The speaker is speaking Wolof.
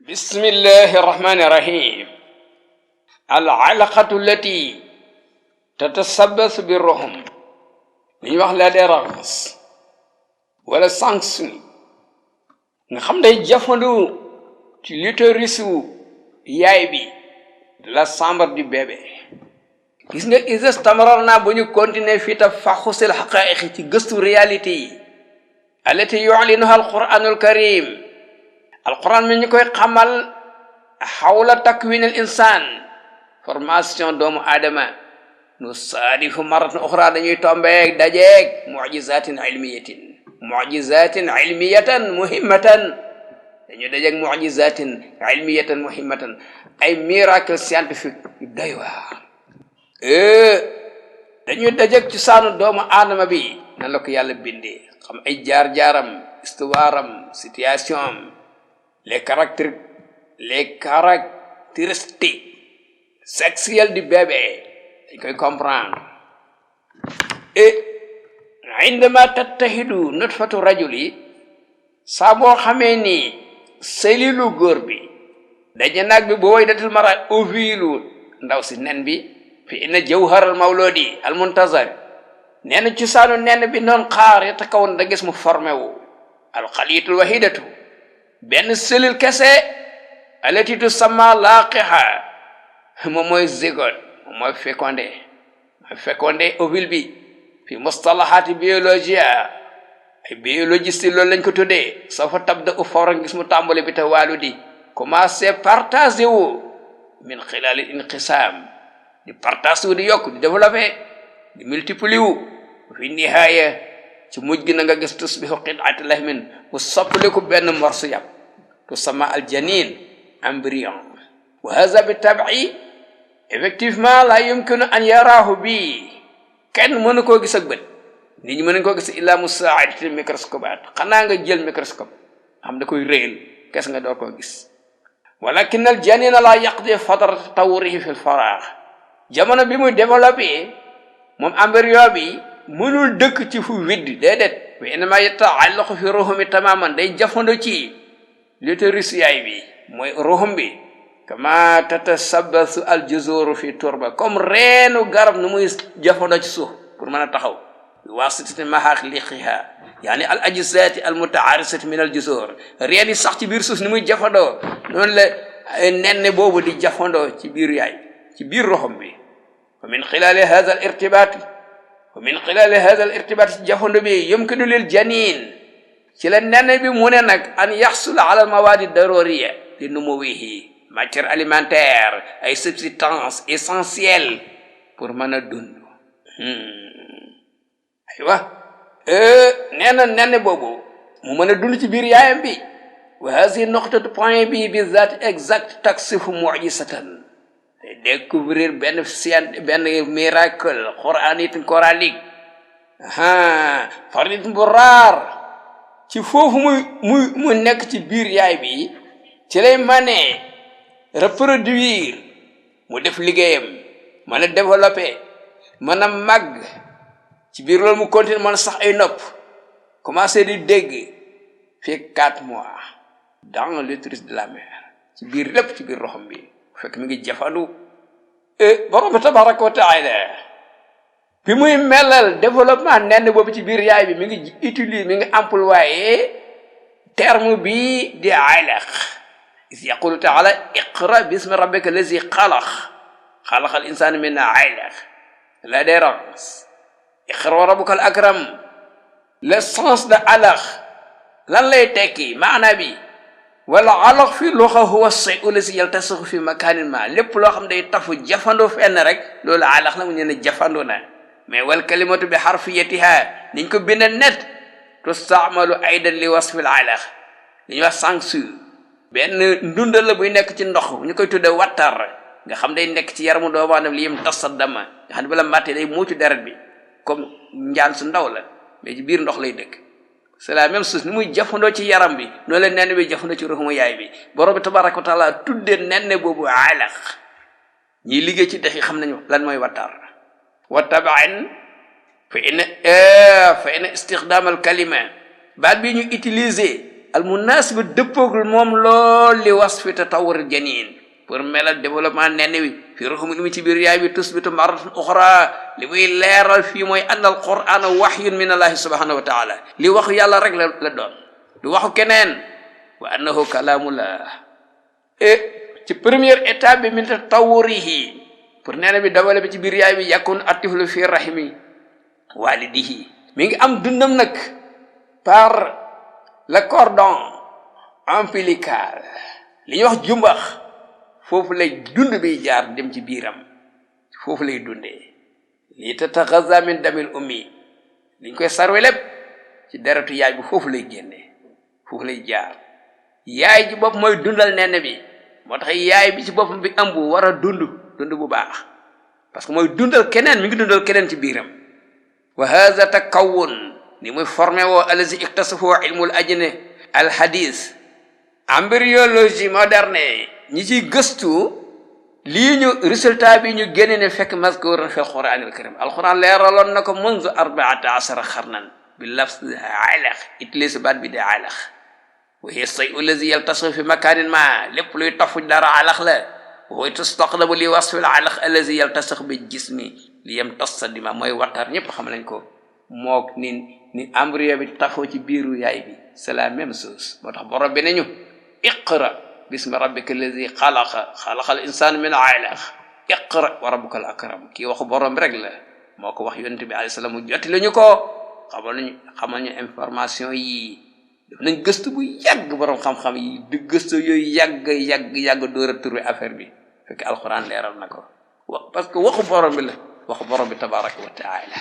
بسم الله الرحمن الرحيم. العلقة التي تتسبث بالرحم li wax l'adhérence wala sanction nga xam day jafandu ci l'utérus yaay bi de la chambre du bébé. gis nga isa stamararna bu ñu continuer fi tafaxusil haqa'iq ci gëstu réalité yi allati yu'linuha alquranul karim. alquran mi ñu koy xamal xawla takwin al insan, formation doomu aadama. nu saadifu maratan uxra dañuy tombeeg dajeeg mujizatin ilmiyatan muhimmatan dañuy dajeeg mujizatin ilmiyatan muhimmatan ay miracle scientifique yu doy waar. dañuy dajeeg ci saanu doomu aadama bi nan la ko yàlla bindee, xam ay jaar-jaaram, histoire am, situation am, les caractéristiques sexuelles du bébé dañ koy comprendre. et indama tattahidu nutfatu rajuli, saa boo xamee ni selilu góor bi daje naag bi boo way datil mara ovilu ndaw si nen bi fi inna jawharal mawludi al muntazar, nee na ci saanu nen bi noon xaar ya takawoon da gis mu formé wu al xaliitul wahidatu, benn selil kese alati tusamma laqiha, moom mooy zygote, mooy fécondé ovule bi fi mustalahaati biologia. ay biologiste loolu lañ ko tuddee. soo fa tabda u fawran gis mu tàmbali bi te waalu di commencé partagé wu min xilaali inqisaam, di partage wu di yokk di développé di multiplier wu fi nihaaya ci mujj gi na nga gis tusbihu qit'at lahmin mu soppaliku benn morsu yàpp tusamma al janin, embryon. wa haza bi tabi effectivement la yumkinu an yaraahu bi, kenn mënu koo gis ak bët. nit ñi mënuñ koo gis illa musaadati microscope, xanaa nga jël microscope xam da koy réel kes nga door koo gis. walakin al janina la yaqdi fatrata tawrihi fi l faraax, jamono bi muy développé moom embryon bi mënul dëkk ci fu widdi, déedéet. wa innama yataallaqu fi ruhumi tamaman, day jafando ci l'utérus yaay bi mooy ruhum bi. kama tatasabbasu al juzuru fi turba, comme reenu garab nu muy jafando ci suuf pour mën a taxaw. bi wasitati mahaqliqiha, yaani al ajzati al mutaarisati min al juzur, reen yi sax ci biir suuf ni muy jafandoo noonu la nen boobu di jafandoo ci biir yaay, ci biir roxom bi. wa min xilali hadha al irtibat ci jafando bi yumkinu lil janin, ci la nen bi mu ne nag an yaxsula ala al mawadi daruriya li numuwihi, matière alimentaire, ay substances essentielles pour mën a dund. aywa nee na nen boobu mu mën a dund ci biir yaayam bi. wa hasi noqtatu point bi zat exact taksifu mujisatan, découvrir benn miracle coranique farit bu raar ci foofu muy nekk ci biir yaay bi, ci lay manee reproduire, mu def liggéeyam, mën a développer, mën a màgg ci biir loolu, mu continuer mën a sax ay nopp, commencé di dégg fii 4 mois dans l'utérus de la mère, ci biir lépp ci biir roxam bi fekk mi ngi jafandu. borom bi tabaraka wa taala bi muy melal développement nenn boobu ci biir yaay bi mi ngi employé terme bi di alaq. is yaqulu taala iqra bismi rabbika allazi xalaq al insana min alaq, l'adhérence. iqra wa rabbuka al akram, le sens de alaq lan lay tekki maana bi. wala alaq fi luxa huwa shay'u allazi yaltasiqu fi makanin ma, lépp loo xam day tafu jafandoo fenn rek loolu alaq la mu ñu ne jafandoo na. mais wal kalimatu bi harfiyatiha niñ ko bind net tustamalu aidan li wasfil alaq, li ñuy wax sanction. benn ndundal la buy nekk ci ndox ñu koy tudde wattar, nga xam day nekk ci yaramu doomu aadama li yem tasaddama, nga xam ne bala màttee day muucu deret bi comme njaan su ndaw la, mais ci biir ndox lay dëkk. c'est la même chose ni muy jafandoo ci yaram bi noonu la nen bi jafandoo ci ruxuma yaay bi. borom bi tabaraka wa taala tudde nen boobu alaq. ñiy liggéey ci dex yi xam nañu lan mooy wattar. wa tabaan fa inna istixdaam al kalima, baat bi ñu utiliser al munasib dëppoogul moom lool li wasfi tatawur janin pour melal développement nen wi fi ruhum mi ci biir yaay bi tusbitu marratan ukhra li muy leeral fii mooy ann al qur'ana wahyun min allahi subhanahu wa taala li waxu yàlla rek la doon du waxu keneen wa annahu kalamullah ci première étape bi min tatawurihi pour nen bi dawale bi ci biir yaay bi yakun atiflu fi rahimi walidihi mi ngi am dundam nag par le cordon ombilical li ñuy wax jumbax foofu lay dund bi jaar dem ci biiram foofu lay dundee li tataghaza min damil ummi liñ koy sarwe lépp ci deretu yaay bi foofu lay génnee foofu lay jaar yaay ji bopp mooy dundal nen bi moo tax yaay bi ci boppam bi ëmb war a dund bu baax parce que mooy dundal keneen mi ngi dundal keneen ci biiram wa hadha takawun ni muy formé woo alazi iktasafu ilmul ajne al hadis embryologie moderne ñi ci gëstu lii ñu résultat bi ñu génne ne fekk mazkur fi alquran alkarim alquran leeraloon na ko munzu 14 xarnan bi lafz alaq itlis baat bi de alaq wa hiya say allazi yaltasu fi makanin ma lépp luy tafuj dara alaq la wa tustaqdamu li wasfi al alaq allazi yaltasu bi jismi li yamtassa dima mooy watar ñëpp xam nañ ko mook ni embryo bi tafoo ci biiru yaay bi c'est la même chose moo tax borom bi nañu iqra bismi rabbika allazi xalaqa al insana min alaq iqra wa rabbuka al akram kii waxu borom bi rek la moo ko wax yonent bi alayhi salaam mu jotti lañu ko xamal ñu information yi def nañ gëstu bu yàgg borom xam-xam yi di gëstu yooyu yàgg door a trouver affaire bi fekk alquran leeral na ko parce que waxu borom bi la waxu borom bi tabaraka wa taala